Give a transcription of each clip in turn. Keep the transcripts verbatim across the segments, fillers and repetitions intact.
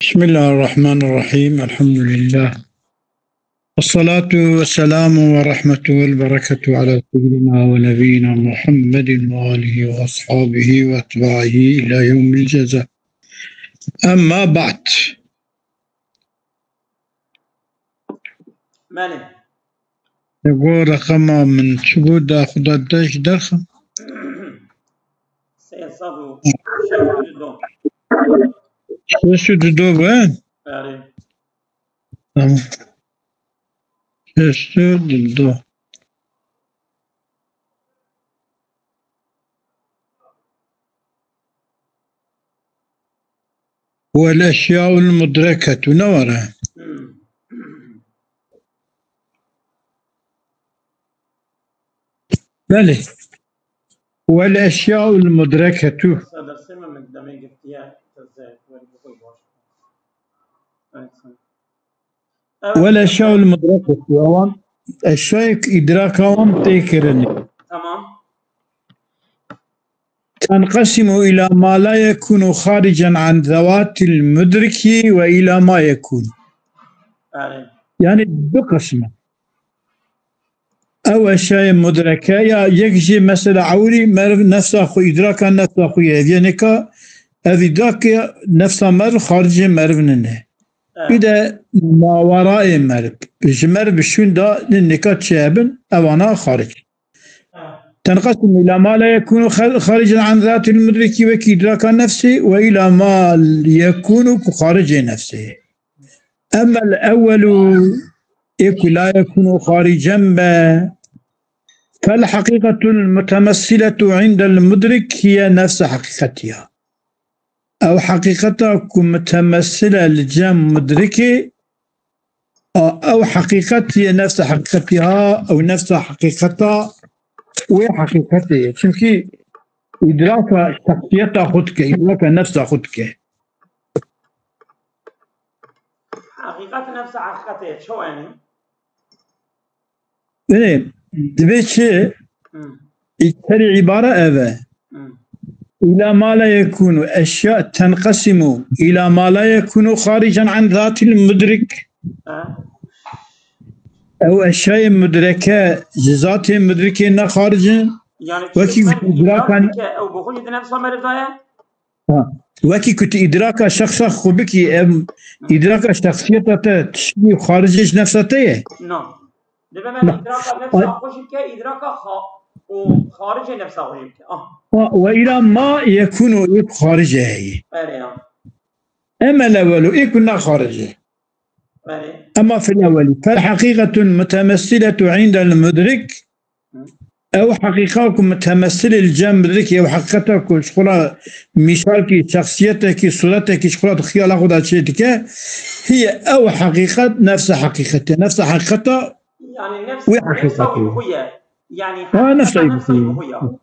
بسم الله الرحمن الرحيم. الحمد لله. والصلاة والسلام ورحمة والبركة على سيدنا ونبينا محمد وآله وأصحابه وأتباعه إلى يوم الجزاء. أما بعد. Belê. Ego reqema min çi bû, da xwe da te ji derxim? Sê sed û şeş û du. Şeş û du bû, he? Erê. Tamam. Şeş û du. والأشياء المدركة, ne were? Hmm. Belê. والأشياء المدركة. Mesela dersê me min demê girtiye, teze, weri bixwe baş. Evet, sen. Evet. والأشياء المدركة, wan eşyayek îdraka wan tê kirinê. Tamam. تنقسم إلى ما لا يكون خارجا عن ذوات المدرك وإلى ما يكون. Yani. Yani du qism e. Ew eşyayê mudreke ya yek jî mesela ewrî meriv nefsa xwe, îdraka nefsa xwe ye. Ev yê nika ev îdrak ya nefsa meriv xaricê meriv nine. Evet. Bir de mawerayê meriv. Ji meriv bi şûn da nika çi hebin, evana xaric. تنقسم إلى ما لا يكون خ-، خارجا عن ذات المدرك وكي إدراك النفس، وإلى ما يكون خارج نفسه. أما الأول إيكو لا يكون خارجا ب-، فالحقيقة المتمثلة عند المدرك هي نفس حقيقتها. Ew heqîqeta ku mutemessil e li cem mudrikê, a, ew heqîqet ye nefsa heqîqetî ha, ew nefsa heqîqeta wê heqîqetê ye. Çimkî îdraka şexsiyeta xwe dike, îdraka nefsa xwe dike. Heqîqet nefsa heqîqetê ye, çawa yani? Binê, divê çi? Hı. Îçerî îbare ev e. Hı. إلى ما لا يكون أشياء تنقسم إلى ما لا يكون خارجا عن ذات المدرك. Ha. Ew eşyayê mudreke ji zatê mudrikê ne xaric in. Yani wekî çi, sen îdrakan idrak dike, ew bi xwe jî di nefsa meriv de ye? Ha. Wekî ku tu îdraka şexsa xwe bikî, em îdraka şexsiyeta te tiştî xaricê ji nefsa te ye? Na. Divê me Na. îdraka nefsa xwe jî bike, îdraka xa-, û xaricê nefsa xwe jî bike. Ah. Ha, ve îla ma yekûn û yek xaricê heye. Erê ya. Ema lewelu, ê ku ne xaricê. Erê. Ema fil eweli. Fel haqiqetun mutemessiletu indel mudrik. Hı. Ew heqîqa ku mutemessilê li cem mudrikê, ew heqîqeta ku ji xwe re mîsalkî, şexsiyetekî, sûretekî ji xwe re di xiyala xwe de çê dike, hiye ew heqîqet nefsa heqîqetê. Nefsa heqîqeta Yani nefs, wê nefsa heqîqetê. Wî bi xwe ye. Yani Ha, nefsa heqîqeta wî bi nefsa xwe wî ye. Bi xwe ye.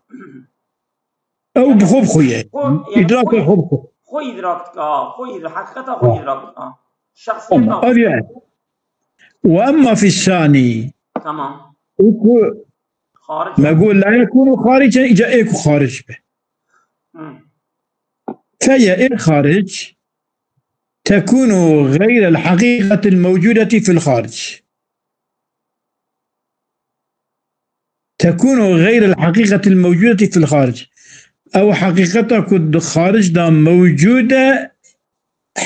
Ew bi xwe bi xwe ye. Xwe, yani Îdraka xwe, xwe bi xwe. Xwe îdrak dike, ha, xwe îdrak, heqîqeta xwe Ha. îdrak dike, ha. Şexsiyeta Tamam, xwe. Ev ye. Ve emma fî sani. Tamam. Ê ku Xaric. Me got la yekûnu xaricen, îca ê ku xaric be. Hı. Feye ê xaric tekûnu xeyrel heqîqetil mewcûdetî fil xaric. Tekûnu xeyrel heqîqetil mewcûdetî fil xaric. Ew heqîqeta ku di xaric de mewcûd e,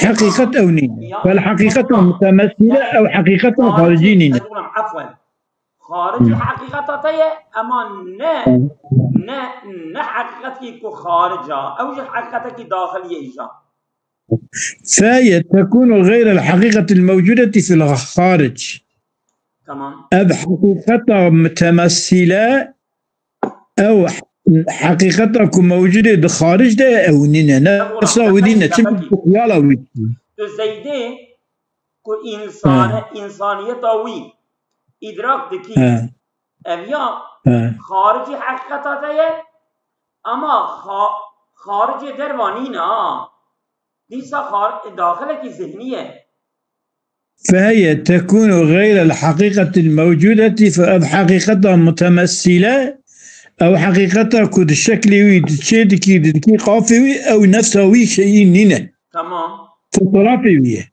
heqîqet ew nîne. Ya, Fel heqîqeta mutemessîle ew heqîqeta xaricî nîne. Ez digonim, efwen. Xaricî Hı. heqîqeta te ye, ema ne, Hı. ne, ne heqîqetekî ku xaric e. Ew jî heqîqetekî daxilî ye îja. Feye tekûnu xeyrel heqîqetil mewcûdetî fil xaric. Tamam. Ev heqîqeta mutemessîle, ew heqîqeta ku mewcûd e di xaric de, ew nîne. Nefsa wî nîne. Çimkî xiyala wî. Tu Zeydê ku însan, He. însaniyeta wî îdrak dikî. He. Ev ya He. xaricî heqîqeta te ye, ama xa-, xaricê derva nîne ha. Dîsa xar-, daxilekî zihnî ye. Feheye tekûnu xeyrel heqîqetil mewcûdetî, fe ev heqîqeta mutemessîle, ew heqîqeta ku di şeklê wî, di çê dikî, di dikî qafê wî, ew nefsa wî şeyî nîne. Tamam. Fotoğrafê wî ye.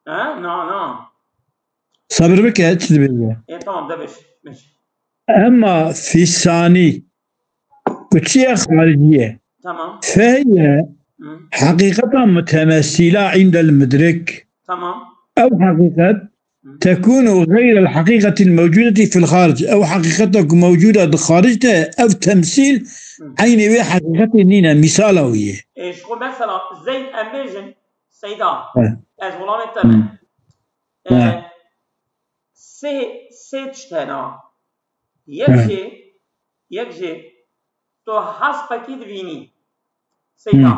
Ha? Na, na. Sabir bike, çi dibêje? E, tamam, de beş, beş. Emma fî sanî, ku çi ye, xaricî ye. Tamam. Fehiye Hı. Heqîqeta mutemesîla îndel mudrik. Tamam. Ew heqîqet Hı. Tekûnu xeyrel heqîqetil mewcûdetî fil xaric. Ew heqîqeta ku mewcûd e di xaric de, ev temsîl Hı. eynê wê heqîqetê nîne, mîsala wî ye. E, ji xwe mesela Zeyd em bêjin, Seyda, He. ez xulamê te Hı. me. E, He. sê, sê tişt hene. Yek He. jê, yek jê, tu hespekî dibînî. Seyda. Hı.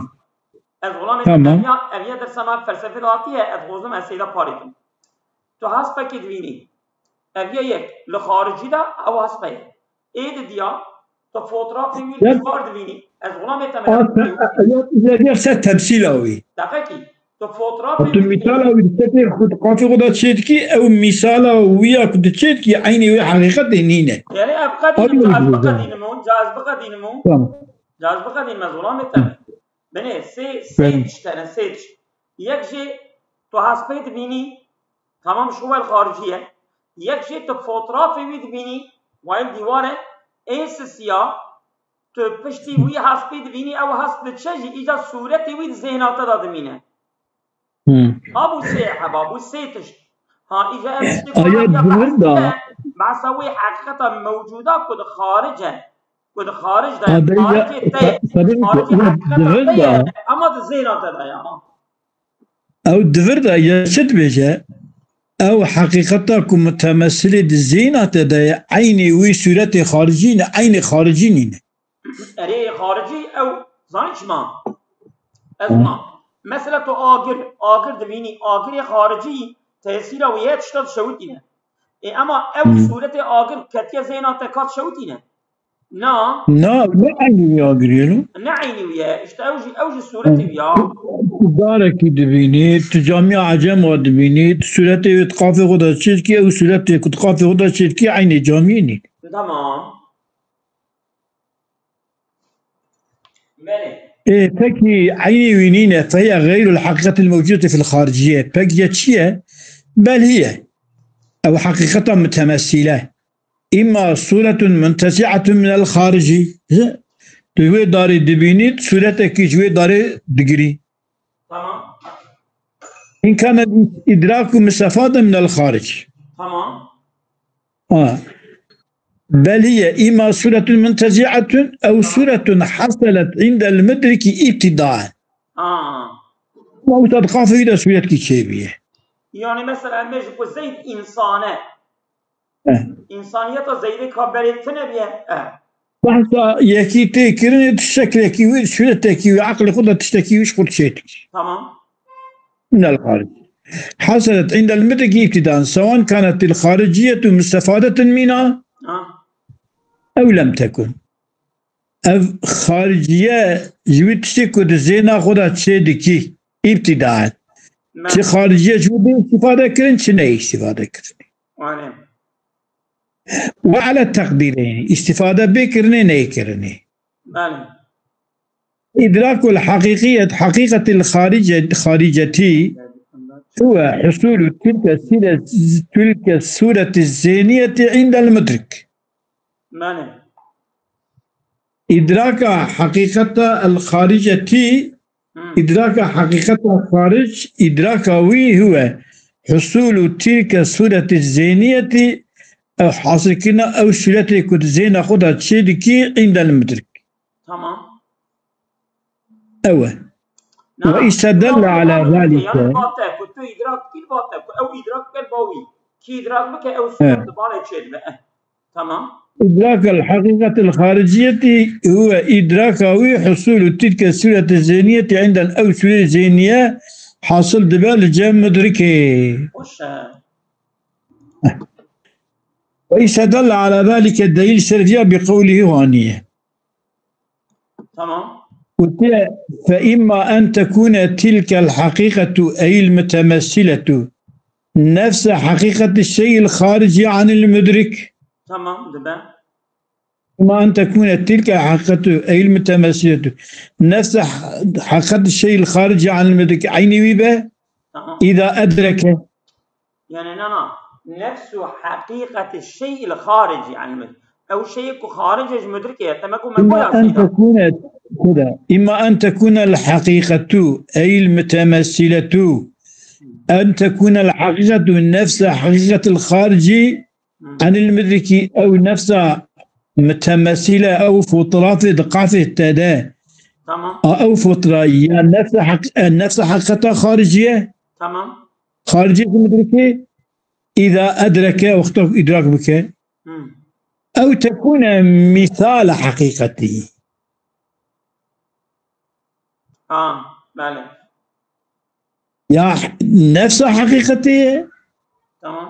Ez xulamê Tamam. ev ya, ev ya dersa me felsefê de hatiye, ez xwazim ez Seyda parê kim. Tu hespekî dibînî. Ev ya yek. Li xaricî de ew hespe ye. Ê di diya, tu fotoğrafê wî Ya- li çar dibînî. Ez xulamê te me Aa, yaptım. sen, ya, ya, ya ser temsîla wî. Deqekî. Tu fotoğrafê Tu wî mîsala wî di ser xwe, di qafê xwe de çê dikî, ew mîsala wî ya ku tu çê dikî, eynê wê heqîqetê nîne. Yani ev qedînim, Abi caz mi? Biqedînim hûn, caz biqedînim hûn. Tamam. Caz biqedînim ez xulamê te me. Binê, sê, sê Belê. tişt hene, sê tişt. Yek jê tu hespê dibînî, tamam, ji xwe xaricî ye. Yek jê tu fotoğrafê wî dibînî, wayil dîwar e, ê sisiya, tu piştî wî hespê dibînî, ew hesp diçe jî, îca sûretê wî di zêhna te de dimîne. Hmm. Ha bû sê heba, bû sê tişt. Ha, îca ev tiştê ku Aya hatiya divir da. behs dike, behsa wê heqîqeta mewcûda ku di xaric e, ku di xaric de, Aa, beyza, xaricê te, sa-, sabir ki, xaricê aya heqîqeta divir te da. ye, ama di zêna te de ye, ha. Ew divir da ya çi dibêje? Ew heqîqeta ku mutemesilê di zêna te de ye, eynê wî sûretê xaricî ne, eynê xaricî nîne. Erê, xaricî ew, zanî çima? Ez Hı. ma. Mesela tu agir, agir dibînî, agirê xaricî tesîra wî ye, tişta dişewitîne. Ê, ema ew Hı. sûretê agir ketiye zêna te, ka dişewitîne? Na. Na, ne eynî wî agirî ye lo? Ne eynî wî ye. Îşte ew jî, ew jî sûretê wî ya. Tu darekî dibînî, tu camiya Ecem wa dibînî, tu sûretê wê di qafê xwe de çêdikî, ew sûretê ku di qafê xwe de çêdikî eynê camiyê nîne. Tamam. Belê. Ê, pekî eynê wî nîne, fehiye xeyrul heqîqetil mewcûdeti fil xariciye. Pek ya çi ye? Bel hiye. Ew heqîqeta mutemesîle. Îmma sûretun muntezi'atun minel xaricî. Tu wê darê dibînî, sûretekî ji wê darê digirî. Tamam. În kane îdraku mistefaden minel xaric. Tamam. Ha. Bel hiye îmma sûretun muntezi'atun ew sûretun haselet indel mudriki îbtidaen. Ha. Ma wisa di qafê wî de sûretkî çêbûye. Yani mesela em bêjin ku Zeyd însan e. Eh. Însaniyeta Zeydê ka berê tune bûye. Eh. Behsa yekî tê kirinê, tu şeklekî wî, sûretekî wî, eqlê xwe de tiştekî wî ji xwe çê dikî. Tamam. Minel xaric. Haselet indel mudriki îbtidaen, sewan kanetil xariciyetu mustefadeten mîna Ha. ew lem tekun. Ev xariciye ji wî tiştê ku di zêna xwe de çê dikî, îbtidaen. Me. Çi xariciye ji wî bê îstîfade kirin, çi neyê îstîfade kirin. Belê. Ve ala teqdîreynî, îstîfade bê kirinê, neyê kirinê. Belê. Îdrakul heqîqiyet, heqîqetil xarice-, xaricetî huve husûlu tilke sîre-, tilke sûreti zêniyetî indel mudrik. Belê. Îdraka heqîqeta el xaricetî, Hmm. Îdraka heqîqeta xaric, îdraka wî huve husûlu tilke sûreti zêniyetî, ew hasilkirina ew sûretê ku di zêna xwe de çê dikî, îndel mudrik. Tamam. Ew e. Na, Ve istedelle na, ala na, zalike. Yani bate, ku tu îdrak kir bate, ku ew îdrak ker bawî. Ki îdrak bike ew He. sûret di balê çê dibe. Eh. Tamam. إدراك الحقيقة الخارجية هو إدراك أو حصول تلك الصورة الذهنية عند الأوصول الذهنية حاصل دبل جم مدركه. Hoş e. ويستدل على ذلك الدليل الشرعي بقوله هانية. Tamam. Gotiye, فإما أن تكون تلك الحقيقة أي المتمثلة نفس حقيقة الشيء الخارج عن المدرك. Tamam, dibe. إما أن تكون تلك الحقيقة، أي المتمثلة، نفس ح-، حقيقة الشيء الخارجي عن المدرك، عيني ويبه، Tamam. إذا أدرك. Yani, na, na. نفس حقيقة الشيء الخارجي عن المدرك. Ew şeyê ku xaric e ji mudrikê ye. Demek ku me إما goya أن seyda. تكون كده. إما أن تكون الحقيقة، أي المتمثلة، أن تكون الحقيقة نفس حقيقة الخارج Hmm. عن المدرك، ew nefsa mutemesîle, ew fotrafê diqafê te de. Tamam. A ew fotra ya nefsa heq-, e, nefsa heqîqeta xariciye. Tamam. Xariciye ji mudrikê, îza edreke, wexta ku îdrak bike. Hmm. Ew tekûne mîsala heqîqetî. Ha, belê. Ya nefsa heqîqetê ye. Tamam.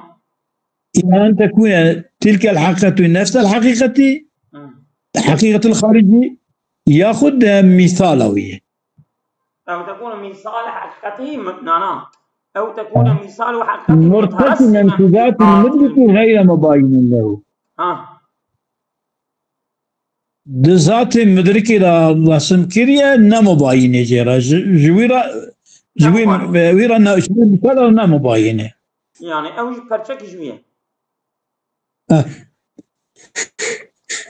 Îma en tekûne tilkel heqîqetu nefsel heqîqetî. Hı. Heqîqetil xaricî. Yaxud de mîsala wî ye. Ew tekûne mîsal heqîqetî mi-, na, na. Ew tekûne Ha. mîsal û heqîqetî Murtesimen mutahasîmen fi zatî mutahasîmen. Mudrikî gayre mubayînin lehu. Ha. Di zatê mudrikê de resim kiriye, ne mubayînê jê re. Ji, ji wî re, ji wî, Ne mubayîn. Wî re ne, ji wî re ne mubayînê. Yani ew jî perçek ji wî ye. Eh.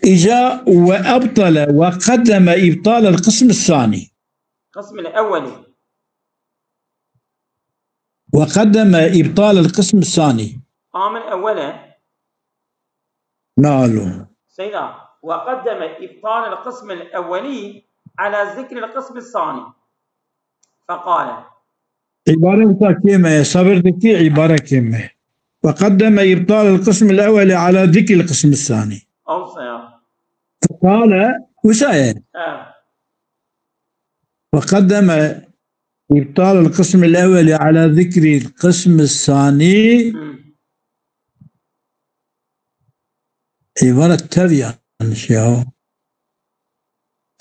Îca we ebtale, we qedeme îbtalel qism sanî. Qism el ewwelî. We qedeme îbtalel qism sanî. Amil ewwel e. Nalo. Seyda, وقدم إبطال القسم الأولي على ذكر القسم الثاني. فقال. Îbare wisa kêm e, sabir dikî, îbare kêm e. وقدم إبطال القسم الأول على ذكر القسم الثاني. Awsa ya. فقال, wisa ye. Evet. وقدم إبطال القسم الأول على ذكر القسم الثاني. Hmm. Îbare tev yanlış ya.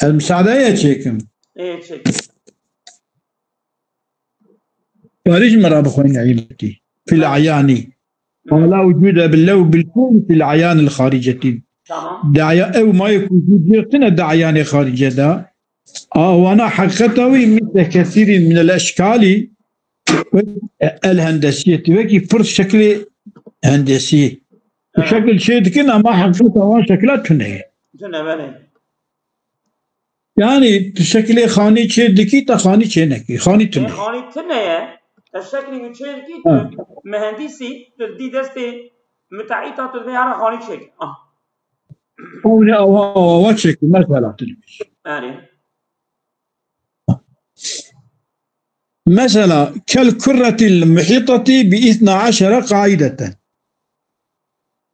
Ez misadeye çêkim. Ê, çêk. Parî ji me re bixwîne îbretî. Fil Ha. ayani. Hı. Ma la wucude bil lew bil kûn fil ayanil xaricetî. Tamam. Daya ew mayê ku wicûd tine di ayanê xarice de. A wana heqîqeta wî mîte kesîrî minel eşkalî el hendesiyetî. Wekî pir şeklê hendesî. Evet. Şekil çê dikin ama heqîqeta wan şekla tune ye. Tune, belê. Yani tu şekilê xanî çê dikî, te xanî çê nekî. Xanî tune. E, xanî tune ye. Te şekilî wî çê dikî, tu Ha. Mehendîsî, tu dî destê müteahhîta, tu dibê hera xanî çêk. Ah. Ew ne awa, awa çêk, mesela tu dibêjî. Erê. Mesela, kel kurretil muhîtetî bi îsna eşere qaideten.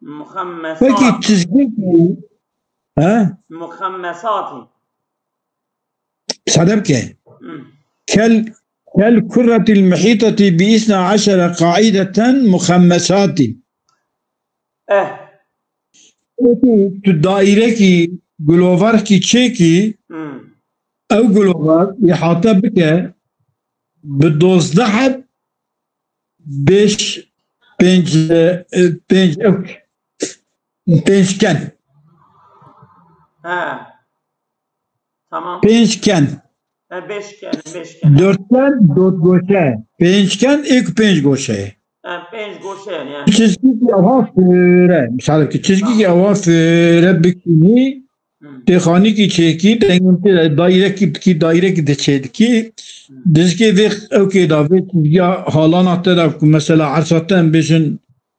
Muxemmesat. Peki çizgi, he? Muxemmesatî. Sade bike. Hmm. Kel, kel kurretil muhîtetî bi îsna eşere qaideten muxemmesatî. Eh. Wekî tu dairekî, gulovarkî çêkî, Hmm. ew gulovar îhate bike bi dozdeh heb, beş, pênc, e, pênc, ew, pênc ken. Ha. Tamam. Pênc ken. Ha, beş ken, beş ken. Dört ken, dört goşe. Pênc ken, êk pênc goşe. Ha, pênc goşe yani. Çizgîkî ewa fêre. Misal ki çizgîkî ewa fêre bikînî. Hmm. Tê xanîkî çêkî, dengin tê dairekî bikî, dairekî de çêdikî. Hmm. Dizikê vê ewkê da vê çizgiya halana te da ku mesela ersa te em bêjin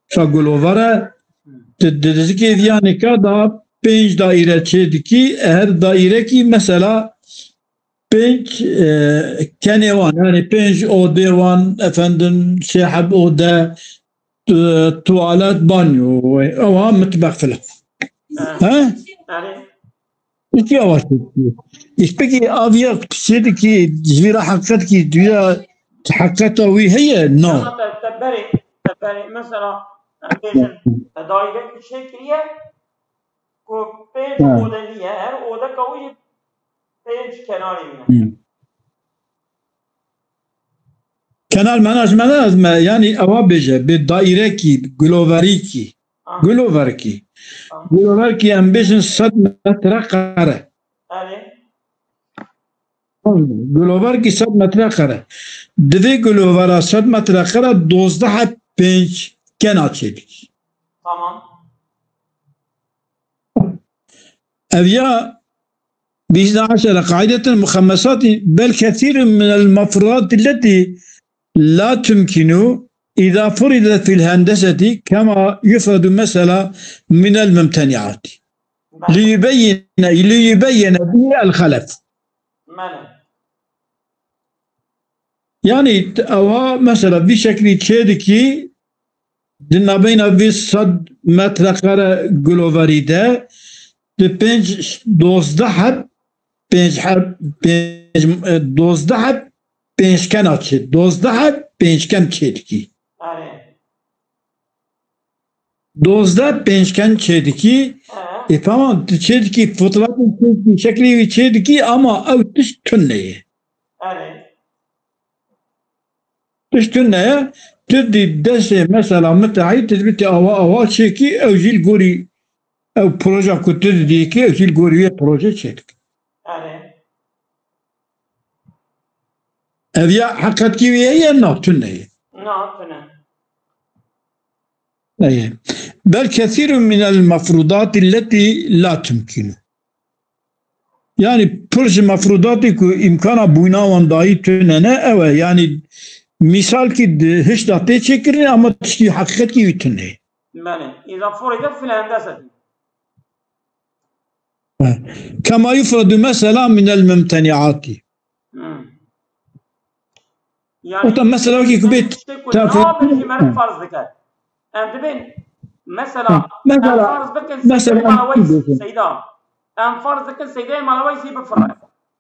sa gulovare, Hmm. di, di dizikê viyanê ka da pênc daîre çêdikî, her dairekî mesela pênc, e, kenê wan, yani pênc odê wan, efendim, sê heb ode, e, tuwalet, banyo, ewa mitbex filan. Ha. He? Yani. Peki yavaş peki. Îş peki aviya çêdikî, ji vî re heqet kî, ji vî re heqeta wî heye? No. Ama te, te berê, te berê, mesela, em bêjin, te daîrekî çêkiriye, ku pênc Ha. Ode niye, her odeka wî pênc kenarê wî ne. Hı. Kenar mena ji me ne ez me, yani ewa bêje, bi dairekî, bi guloverîkî. Ah. Guloverkî. Ah. Guloverkî em bêjin sed metre kare. Erê. Guloverkî sed metre kare. Divê gulovera sed metre kare dozdeh heb pênc kena çêdikî. Tamam. Ev ya بإثنى عشر قاعدة مخمسات، بل كثير من المفروضات التي لا تمكن إذا فرضت في الهندسة كما يفرض مثلا من الممتنعات ليبين، ليبين به الخلف. Belê. Yani, t-, ewa mesela vî şeklî çêdikî di navbeyna vî sed metre kare guloverî de di pênc, dozdeh heb, pênc heb, pênc, e, dozdeh heb pênc kena çê, dozdeh heb pênc ken çêdikî. Erê. Dozdeh pênc ken çêdikî. He. E, tamam, tu çêdikî, fotoğrafın çêdikî, şeklî wî çêdikî ama ew tişt tune ye. Erê. Tişt tune ye. Tu dî destê mesela mitehî, tu dibitî awa, awa çêkî, ew jî li gorî, ew proje ku tu didîkî, ew jî li gorî wê proje çêdike. Erê. Ev ya heqetkî wî heye, na tune ye. Na tune. Eye. Bel kesîrun minel mefrûdati lletî la tumkinu. Yani pir ji mefrûdatê ku îmkana bûyna wan dayî tune ne, ew e. Yani mîsalkî di hişta tê çêkirinê ama tiştî heqîqetkî wî tune ye. Belê. Îza forî de fil hendese. Kema yufradu mesela minel mumteniati. Hmm. Yani, Ota mesela ki kubê tiştê ku tefekkür- nabin jî meriv Hı. farz dike. Em dibên mesela, Hı. Mesela, em farz bikin mesela Seydê Mala Weys, Seyda. Em farz dikin Seydê Mala Weysî bifire.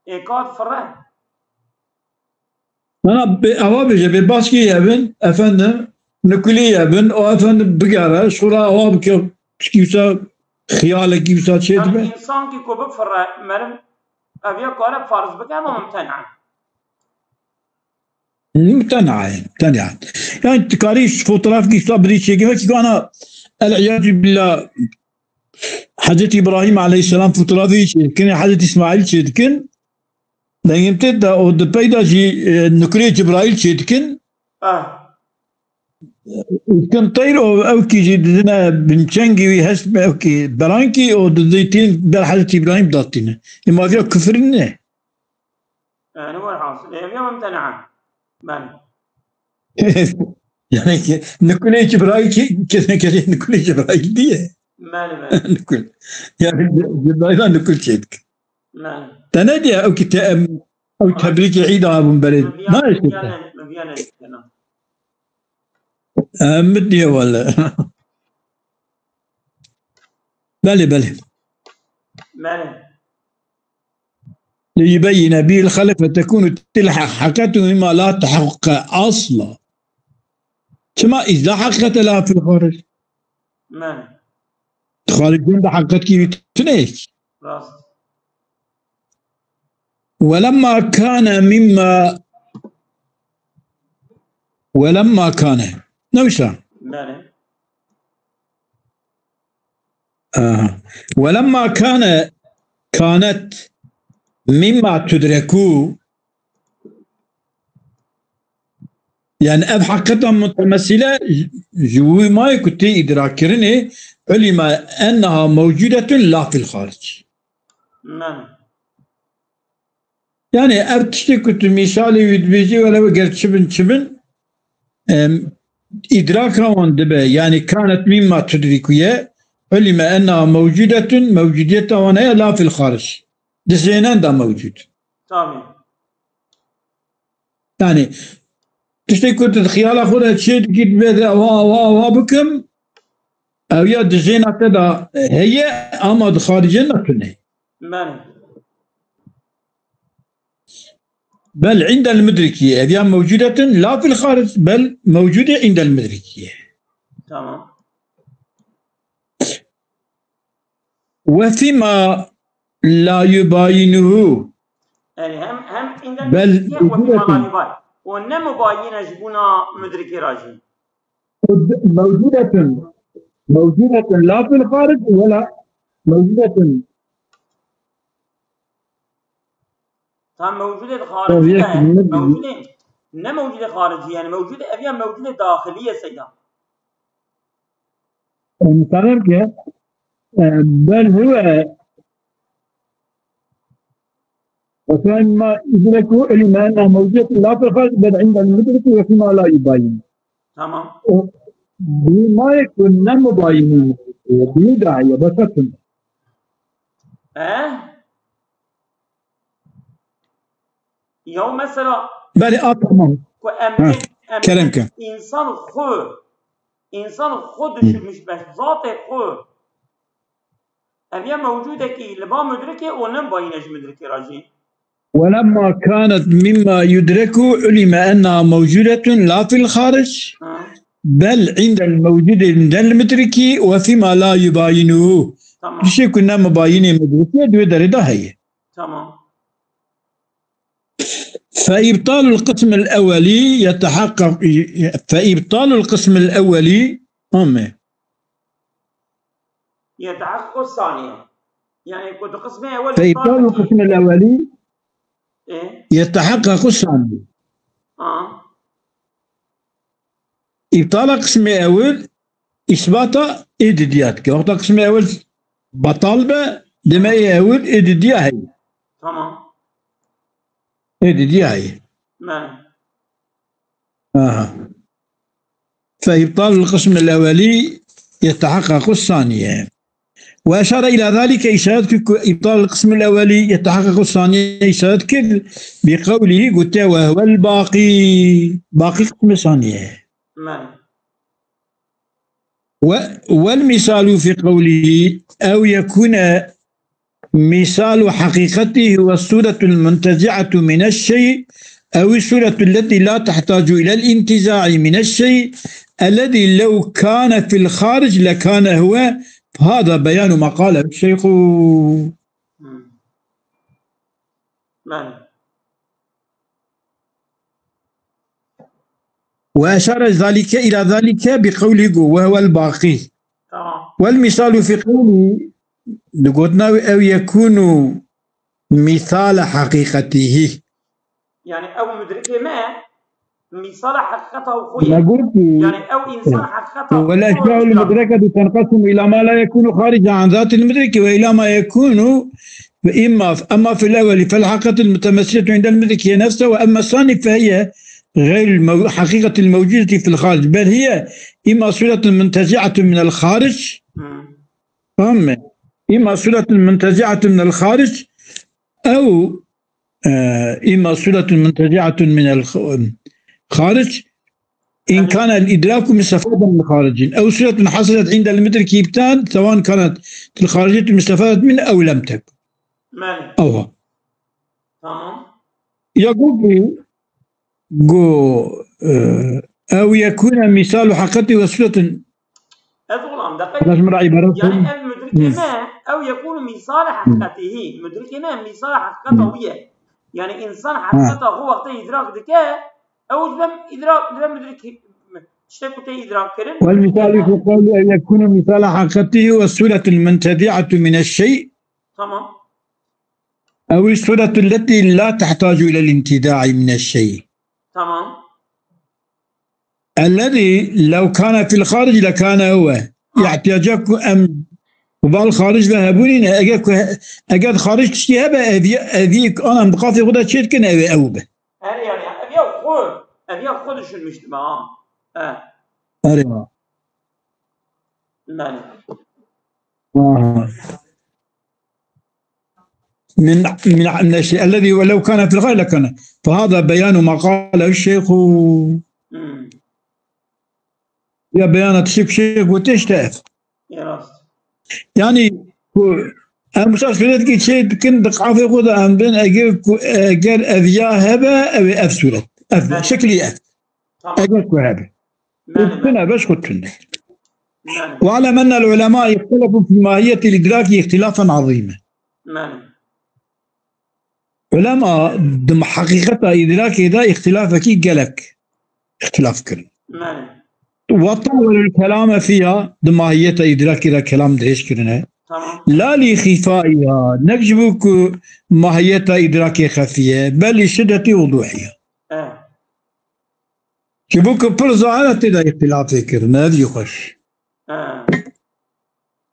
Ê ka difire? Nana, bê, ewa bêje, bê baskî ye bin, efendim, nukulî ye bin, o efendim bigere, şura ewa bike, pişkî wisa, xiyalekî wisa çê dibe. Yanî însankî ku bifire, meriv ev ya kare farz bike, ama mumtena. Mumtena ye, mumtena ye. Yani tu karî ji fotografkî wisa birî çêkî, wekî ana, el iyazü billah, Hezretî Îbrahîm aleyhisselam fotografî çêdikin, Hezretî Îsmaîl çêdikin. Dengê min tê de û di pey de jî, e, nukulê Cibraîl çêdikin. Ah. Dikin teyr û ew kî jî didine binçengî wî hest, ew kî berankî û didîtin ber Hezretî Îbrahîm datîne. Ê ma vîya kufir ne. Yani, welhasil, ev ya mumtena. Ben. Yani ki, nukulê Cibraîl ki, ki, ki, nukulê Cibraîl diye. Belê, belê. Nukul. Yani, Cibraîl nukul çêdik. Belê. Te ne diye, ew ki te em, ew tebrîkê Îda bûn berê. Min viya, Na min eşit viya te. Ne, min viya ne, ne. Em diye wele. Belê, belê. Belê. ليبين به الخلف فتكون تلك حقيقة مما لا تحقق أصلا. Çima îza heqîqete la fil xarij? Me. Xaricin de heqîqetkî wî tune ye. Rast. ولما كان مما، ولما كان. Ne wisa? Belê. Aha. ولما كان، كانت مما تدرك، yani ev heqîqeta mutemesîle ji wî mayê ku tê îdrakirinê, علم أنها موجودة لا في الخارج. Belê. Yani ev tiştê ku tu mîsalê wî dibêjî, wele ger çi bin, çi bin, em, îdraka wan dibe. Yani كانت مما تدرك ye, علم أنها موجودة, mewcudiyeta wan heye, لا في الخارج. Di zênen de mewcud. Tabii. Yani tiştê ku tu di xiyala xwe de çê dikî, dibê de awa, awa, awa bikim, ew ya di zêna te de heye, ama di xaricê de tune. Belê. بل عند المدرك ye. Ev ya موجودة لا في الخارج، بل موجودة عند المدرك ye. Tamam. وفيما لا يباينه. Yani hem, hem عند المدرك ye, وفيما لا يباين. O ne mubayine ji bona mudrikê re jî. موجودة، موجودة لا في الخارج ولا موجودة. Tam mewcudê xaricî de, mewcudê, ne mewcudê xaricî, yani mewcudê, ev ya mewcudê daxilî ye seyda. Em sanir ke, e, bel huve وكان ما يدرك علم أنها موجودة لا في الخارج بل عند المدرك وفيما لا يباين. Tamam. O, bî ma ye ku ne mubayinî, bî dahiye, besetin. Eh? Ya mesela Belê, a, tamam. Ku em, ha, em kerem ke. İnsan xwe, insan xwe düşünmüş be, zatê xwe. Ev ya mewcudekî li ba mudrikê û ne bayîne ji mudrikê re jî. ولما كانت مما يدرك علم أنها موجودة لا في الخارج بل عند الموجود عند المدرك وفيما لا يباينه. Tamam. Tiştê ku ne mubayînê mudrikê di wê derê de heye. Tamam. فإبطال القسم الأولي يتحقق، فإبطال القسم الأولي، أمي. يتحقق الثانية. Yani ku di qismê ewel فإبطال القسم الأولي إيه؟ يتحقق الثاني. Ha. Îptala qismê ewil îsbata ê didiya dike. Wexta qismê ewil betal be, deme ê ewil ê didiya heye. Tamam. Ê didiya heye. Belê. Aha. فإبطال القسم الأولي يتحقق الثانية. وأشار إلى ذلك، إشارة إبطال القسم الأولي يتحقق الثانية، إشارة كذ بقوله قلت وهو الباقي، باقي قسم ثانية. Belê. و-، والمثال في قوله أو يكون مثال حقيقته هو الصورة المنتزعة من الشيء أو الصورة التي لا تحتاج إلى الانتزاع من الشيء الذي لو كان في الخارج لكان هو، فهذا بيان ما قاله الشيخ. Belê. وأشار ذلك إلى ذلك بقوله وهو الباقي. Tamam. والمثال في قوله، di gotina wî ew yekûnu mîsala heqîqetîhî. Yani ew mudrikê me mîsala heqîqeta xwe ye. Me got ku Yani ew însan heqîqeta xwe ye. والأشياء المدركة تنقسم إلى ما لا يكون خارجا عن ذات المدرك وإلى ما يكون فإما، أما في الأول فالحقيقة المتمثلة عند المدرك هي نفسها، وأما الثاني فهي غير المو-، حقيقة الموجودة في الخارج، بل هي إما صورة منتزعة من الخارج، Hı. Tamam mı? إما صورة منتزعة من الخارج أو، آه، إما صورة منتزعة من الخ-، خارج إن كان الإدراك مستفادا من خارج، أو صورة حصلت عند المدرك إبتان، سواء كانت الخارجية مستفادة منه أو لم تكن. Belê. أوها. Tamam. يقول Go, e, ew yekûne mîsal û heqetî ve sûretin. Ez olam, deqe-, Hela ji min re îbaret yani, ev mudrikê me, ew yekûnu mîsal heqetî hî. Mudrikê me mîsal heqeta wî ye. Yani, însan heqeta xwe wextê îdrak dike, ew ji ben îdrak, ji ben mudrikê, tiştê ku tê îdrak kirin. والمثال في قوله أو يكون مثال حقيقته هو الصورة المنتزعة من الشيء. Tamam. أو الصورة التي لا تحتاج إلى الانتزاع من الشيء. Tamam. الذي لو كان في الخارج لكان هو. Ha. Îhtiyacek ku em bal xaric ve hebûnî ne, eger ku he-, eger xaric tiştî hebe, ev ye-, ev yek an em bi qafê xwe de çê dikin, ew ê ew be. Her yani, ev ya xwe, ev ya xwe düşünmüştüm ha. He. Erê ha. Yani. Aha. من، من، من الشيء الذي ولو كان في الغاية لكان. فهذا بيان ما قاله الشيخ. Hmm. Ya beyana tiştê ku şêx gotiye işte ev. Ya rast. Yani ku em wisa sûretkî çê dikin di qafê xwe de em bin eger ku, eger ev ya hebe ew ê ev sûret. Ev, belê, şeklî ev. Tamam. Eger ku hebe. Belê, belê. Tune beş ku tune. Belê. واعلم أن العلماء اختلفوا في ماهية الإدراك اختلافا عظيما. Belê. Ulema di heqîqeta îdrakê de îxtilafekî gelek îxtilaf kirin. Belê. وطولوا الكلام فيها, di mahiyeta îdrakê de kelam dirêj kirine. Tamam. La li xîfaiha, nek ji bo ku mahiyeta îdrakê xefî ye, bel li şiddetî wuduhiha. Eh. Ji bo ku pir zahir e, tê de îxtilafê kirine, ev jî xweş. Eh.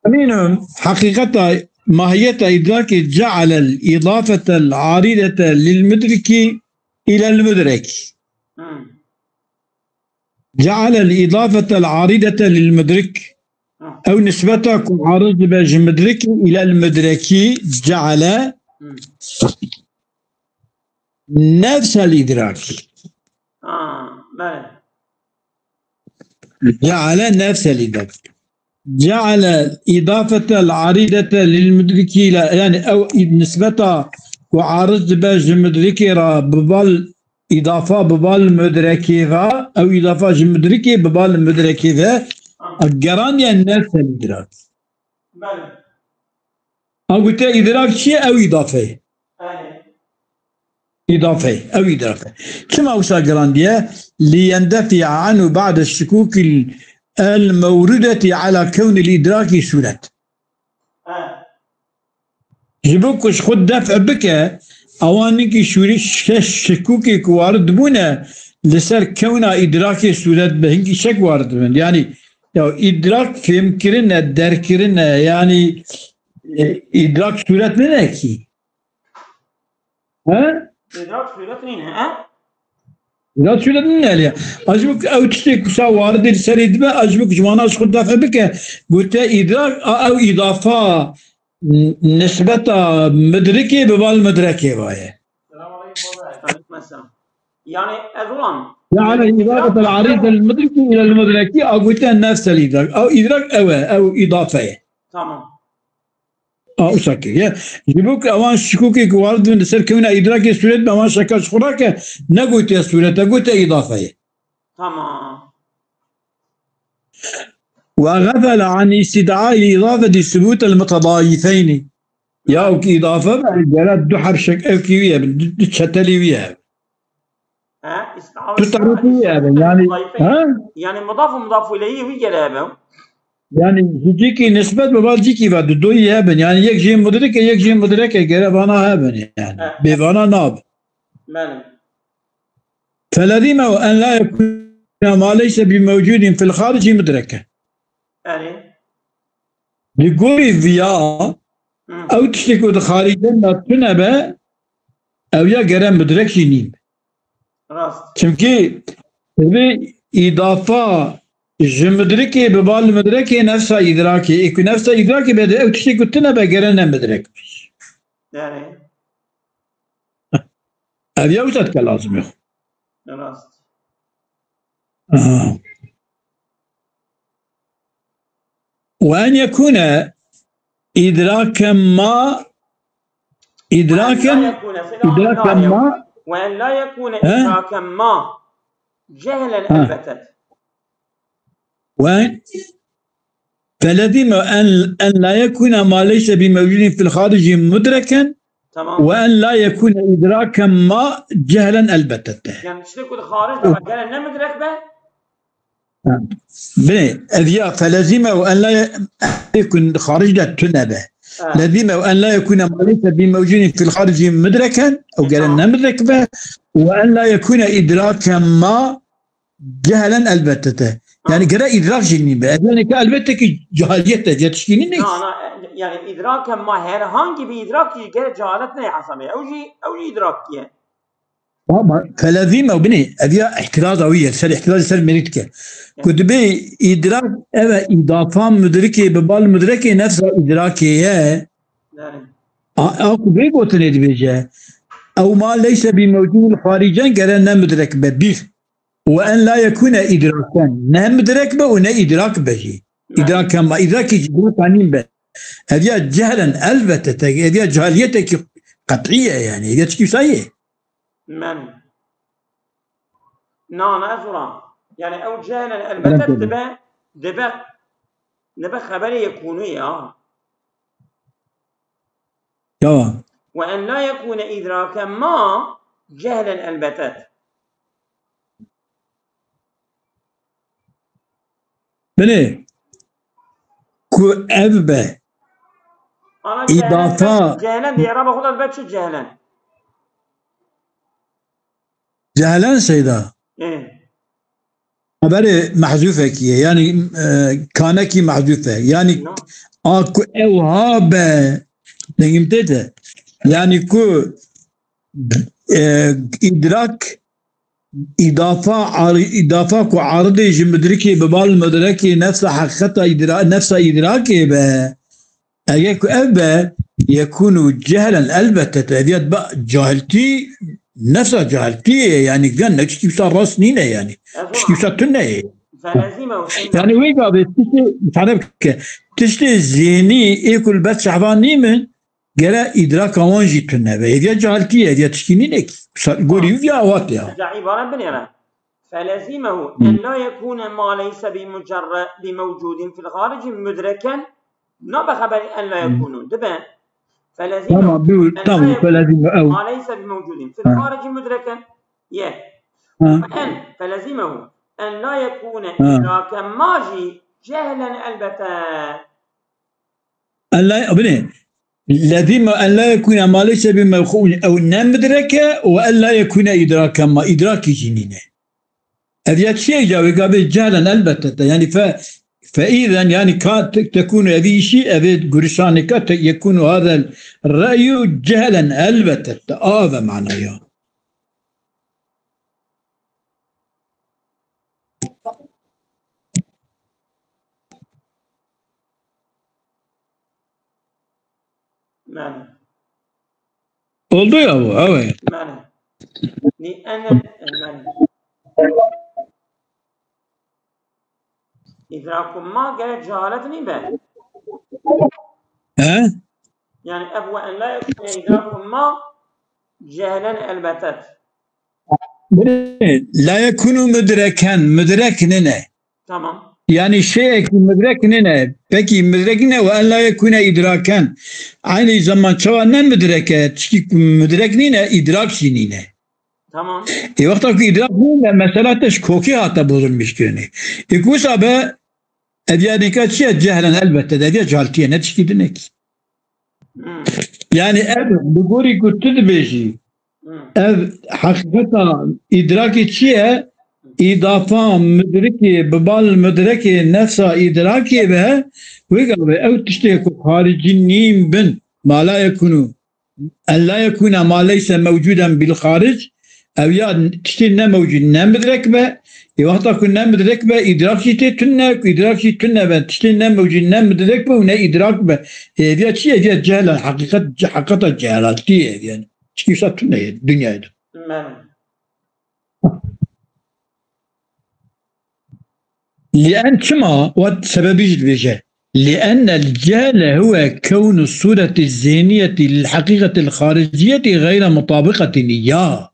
Emînim, heqîqeta mahiyeta îdrakê cealel îdafetel arîdete lil mudrikî ilel mudrek. Hmm. Cealel îdafetel arîdete lil mudrik. Hmm. Ew nisbeta ku ariz dibe ji mudrikî ilel mudrekî ceale Hmm. nefsel îdrakî. Ha, belê. Ceale nefsel îdrak. Ceale îdafetel arîdete lil mudrikî ile, yani ew îd-, nisbeta ku ariz dibe ji mudrikê re bi bal îdafa bi bal mudrekê ve, ew îdafa ji mudrikê bi bal mudrekê ve, geraniye nefsel îdrak. Belê. A gote îdrak çi ye? Ew îdafe ye. Belê. Îdafe ye. Ew îdafe. Çima wisa girandiye? Li yendefi'a anhu ba'de şukukil el mewrudeti ala kewnil îdrakî suret. He. Ji bo ku ji xwe def bike, ewan hinkî şûrî şe-, şikûkê ku warid bûne li ser kewna îdrakê sûret be, hinkî şek warid bin. Yanî, ya îdrak fêmkirine, derkirine, yanî, e, îdrak sûret nine kî. He? Îdrak sûret nîne, he? Îdrak sûret nine lê. A ji bo ku ew tiştê ku sa waridê li serê dibe, a ji bo ku ji wana ji xwe def bike, gote îdrak, a ew îdafa n-, nisbeta midrikê bi bal midrekê ve ye. Selam aleykum baba. Aleyküm selam. Yani ez ulan. Ceale îdafetel arîdel midrikî ilel midrekî, a gote nefsel îdrak. Ew îdrak ew e, ew îdafe ye. Tamam. A, wisa kiriye. Ji bo ku ewan şikûkê ku warid bin li ser kewna îdrakê sûret be, ewan şeka ji xwe rake, negotiye sûret e, gotiye îdafe ye. Tamam. Ve gafele an îstîdaî îdafetî subûtel mutedayîfeynî. Ya ku îdafe be, gere du heb şek ev kî wî ye, du, du çetelî wî ye. He? Îstîdaî Tu tarafî wî ye, yani, mutedayîfeyn. He? Yani mudaf û mudaf ileyhî wî gere be. Yani ji cîkî nisbet bi bal cîkî ve du doyî hebin. Yani yek jê mudrike, yek jê mudreke gere vana hebin yani. He. Bê vana nab. Belê. Felezîme en la yekûne ma leyse bi mewcûdîn fil xaricî mudreke. Erê. Li gorî viya, Hı. ew tiştê ku di xarîcên de tune be, ew ya gere mudrek jî nîn. Rast. Çimkî bi îdafa ji mudrikê bi bal mudrekê nefsa îdrakê, ê ku nefsa îdrakê be de ew tiştê ku tune be gere ne mudrek be. Erê. Ev ya wisa dike lazim yok. Rast. Aha. Ve en yekûne îdraken ma, îdraken, îdraken ma. Ve en la yekûne îdraken ma cehlen elbetet. Ve felezîme en, en la yekûne ma leyse bi mewcûdîn fil xaricî mudreken. Tamam. Ve en la yekûne îdraken ma cehlen elbetete. Yani tiştê ku di xaric de be gere ne mudrek be? Ha. Binê, ev ya felezîme ve en la ye-, yekûn xaric de tune be. Ha. Lezîme ve en la yekûne ma leyse bi mewcûdîn fil xaricî mudreken, ew gere ne mudrek be. Ve en la yekûne îdraken ma cehlen elbetete. Yani gere îdrak jî nîbe. Ev yani ki elbette ki cehaliyet de, tiştî nîne. Na, na, yani îdraken ma herhangi bir îdrak jî gere cehalet ne hesabê. Ew jî, ew jî îdrak ye. Ama felezîme binê, ev ya îhtiraza wî ye, ser îhtiraza ser mêrî dike. Ku dibê îdrak, eve îdafa mudrikê bi bal mudrekê nefsa îdrakê ye. Yani. A, a ku vê gotinê dibêje. Ew ma leyse bi mewcûdîn xaricen gere ne mudrek be. Bir. Ve en la yekûne îdraken. Ne mudrek be û ne îdrak be jî. Îdraken ma îdrakê jî îdraka nîn be. Ev ya cehlen elbetete, ev ya cehaliyetekî qet'î ye yani. Ev ya çikî wisa ye. Men. Na, na, ez û ra. Yani ew cehlen elbetet dibe, dibe, dibe xeberê yekûnû ya. Ya. Ve en la yekûne îdraken ma cehlen elbetet. Binê, ku ev be, Ana îdafa cehlen, cehlen diye, raba xwe de dibe çi cehlen? Cehlen seyda. Ê. Xeberê mehzûfekî ye. Yanî, e, kanekî mehzûf e. Yanî, No. a ku ew ha be, dengim tê de. Yanî ku, e, îdrak, îdafa, ar-, îdafa ku aridê ji mudrikê bi bal mudrekê nefsa heqîqeta îdra-, nefsa îdrakê be. Eger ku ev be, yekûnu cehlen, elbette tu ev ya dibe cahiltî, nefsa cahiltî ye, yanî gen ne tiştî wisa rast nîne yanî. Tiştî wisa tune ye. Felezimehu. Yanî wê gavê tiştê, tane bike, tiştê zênî ê ku li ber çava nîmin, gere îdraka wan jî tune be. Hêviya cahiltî ye, hêviya tiştî nîne ki. Sa-, gorî wî ya awat ya. Ca îbare binêre. Felezimehu en la yekûne ma leyse bi mucerre-, bi mewcûdin fil xarici mudreken. Nabe xeberî en la yekûnu. Dibe. Felezimehu Tamam, bu, en tamam, la yekûne felezime ew. ma leyse bi mewcûdin fil Ha. xarici mudreken. Ye. Ha. En, felezimehu en la yekûne Ha. idraken ma jî cehlen elbete. En la, binê, lezîme en la yekûne ma leyse bi mewxûn, ew ne midreke û en la yekûne îdraken ma, îdrakî jî nîne. Ev ya çi ye ca wê gavê cehlen elbette te. Yanî fe, fe îzen, yanî ka te-, tekûnu evî îşî, evê gurişanê ka te-, yekûnu hadel re'yu cehlen elbette te. A ve manaya. Mane. Oldu ya bu, evet. Mane. Li ene, mane. İdrakun ma gere cehalet nî be. He? Yani ev ve en la yekune idrakun ma cehlen elbetet. Binê, la yekunu mudreken, mudrek nine. Tamam. Yani şeyekî mudrek nine. Peki mudrek nine ve en la yekune idraken. Aynı zaman çawa ne mudreke, çünkü mudrek nine, idrak jî nine. Tamam. E, wexta ku idrak nine, mesela te ji kokê hate bozulmiş kirinê. E, ku wisa be, ev ya nêka çi ye? Cehlen elbette de, ev ya cehaltiye, ne tişkî dinekî. Hmm. Yani ev, bi gorî ku tu dibêjî, Hmm. ev heqîqeta îdrakê çi ye? Îdafa mudrikê, bi bal mudrekê nefsa îdrakê be, wê gavê ew tiştê ku xaricî nîn bin, ma la yekunu, en la yekuna ma leyse mewcuden bil xaric, ev ya tiştê ne mewcud, ne midrek be, ê wexta ku ne midrek be, îdrak jî tê tune, ku îdrak jî tune be, tiştê ne mewcud, ne midrek be û ne îdrak be. Ê, ev ya çi ye? Ev ya cehlen, heqîqet, ce-, heqîqeta cehelaltî ye, ev yani. Çi wisa tune ye, dinyayê de. Mane. Li en çima, wat sebebî jî dibêje. Li ennel cehle huwe kewnu sureti zihniyeti lil heqîqetil xariciyeti gayra mutabiqetin ya.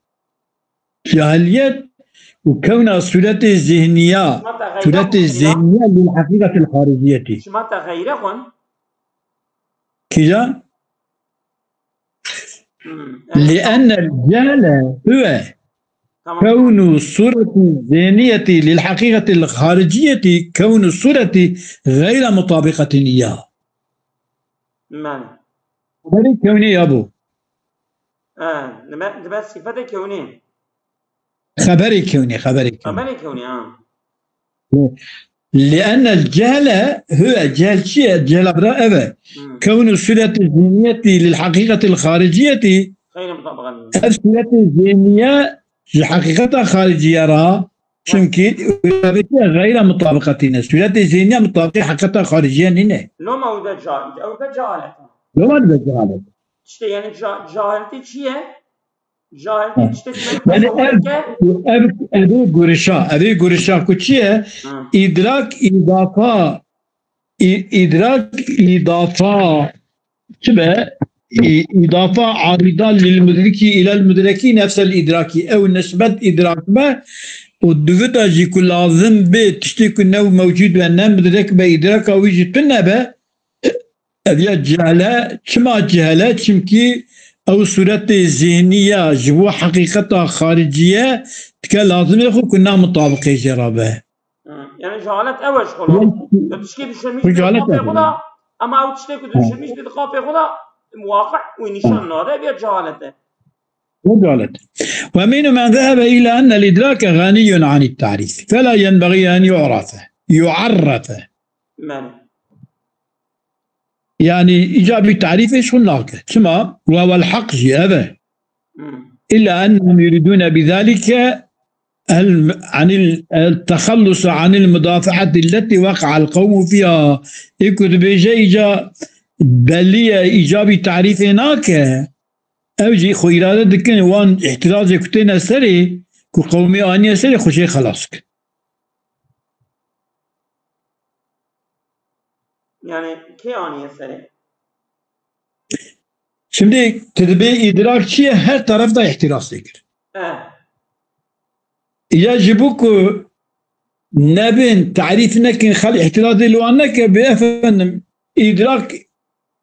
Cahiliyet û kewna sureti zihniya, sureti zihniya lil heqîqetil xariciyeti. Şima te xeyre xwin? Kîja? Hmm, evet. لأن الجهل هو Tamam. كون الصورة الذهنية للحقيقة الخارجية كون الصورة غير مطابقة إياها. Mane. Xeberê kewnê ya bû. Ha, nime, nime sifete kewnê. Xeberê kewnê, xeberê kewnê. Xeberê kewnê, ha. لأن الجهل هو, cehel çi ye? Cehla bira ev e. Hmm. Kewnu sureti zihniyeti lil heqîqetil xariciyeti. Xeyr mutabiqen. Ev sureti zihniye ji heqîqeta xariciye ra, çimkî gayra mutabiqetî ne. Sureti zihniye mutabiqê heqîqeta xariciye nîne. Loma ew de ca-, ew de cehalet. Loma de cehalet. İşte yani ca-, cehaleti çi ye? Cahilî tiştek Yani ev, ev, ev ê gurişa, ev ê gurişa ku çi ye? Hı. Îdrak, îdafa, î-, îdrak, îdafa, çi be? Î-, îdafa arîda lil mudrikî, ilel mudrekî nefsel îdrakî. Ew nisbet îdrak be û divita jî ku lazim bê tiştê ku new mewcûd be, ne mudrek be, îdraka wî jî tune be. Ev ya cehle, çima cehle? Çimkî ew suretê zihniya ji bo heqîqeta xariciye dike lazimê xwe ku namutabiqê jê re be. Hı, Yani cehalet ew e ji xwe. Tu tiştê dişirmiş dê xapê xwe da, ama ew tiştê ku tu dişirmiş dê xapê xwe da, waqi wî nîşan nade, ev ya cehalet e. ومنهم من ذهب إلى أن الإدراك غني عن التعريف، فلا ينبغي أن يعرف، يعرف. Yani, îcabî tarîfê ji xwe nake. Çima? وهو الحق jî ev e. إلا أنهم يريدون بذلك ال-، عن ال-، التخلص عن المدافعة التي وقع القوم فيها. Ê ku dibêje îca belî ye, îcabî tarîfê nake. Ew jî xwe îrade dikin, wan îhtirazê ku têne serê, ku qewmê aniye serê, xwe jê xelas kin. Yani kê aniye serê? Şimdi tu dibê îdrak çi ye, her taraf da îhtiraz tê kir. Eh. Ya ji bo ku nebin, tarîf nekin, xel îhtirazê li wan neke, bi efendim, îdrak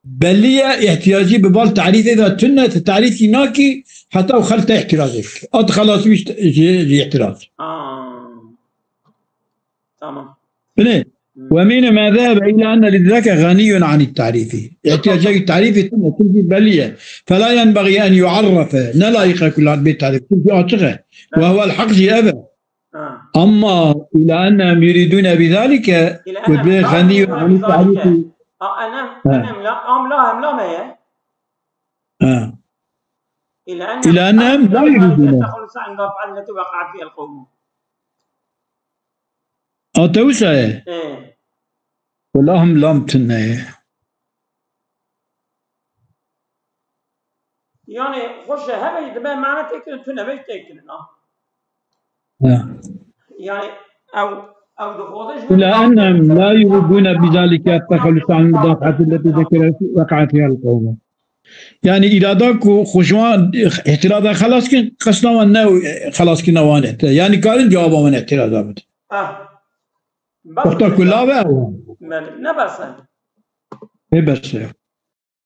belî ye, îhtiyacî bi bal tarîfê de tune, tu tarîfî nakî, heta û xel te îhtirazê bike. At xelasî ji, ji, ji îhtiraz. Aa. Tamam. Binê. Hmm. ومنهم من ذهب إلى أن الإدراك غني عن التعريف. Îhtiyacê tarîfê tune, çimkî belî ye. فلا ينبغي أن يعرف. Ne layîq e ku lat bê tarîf. Çimkî açiq e. Ha. وهو الحق jî ev e. Ha. أما إلى أنهم يريدون بذلك, إلى ku أنهم bê لا غني يريدون عن بذلك. التعريف. Ha, أنهم، Ha. أنهم لا، أم لا، هم لا هي. Ha. إلى أنهم إلى أنهم لا يريدون. التخلص عن المدافعة التي وقعت فيها القوم. A te wisa ye? Ê. Wela him lam tune ye. Yani xweş e, hebe jî dibe mane tê kirin, tune be jî tê kirin, ha. Ha. Yani ew, ew dixwaze ji إلى أنهم لا يريدون بذلك التخلص عن المدافعة التي ذكر وقعت فيها القوم. Yani îrada ku xwe ji wan îhtiraza xelas kin, qesda wan ne xelaskirina wan îhtira-, yani karin cewaba wan îhtiraza bidin. Ah. Wexta ku lav e ew. Belê, ne bes e. Ê bes e.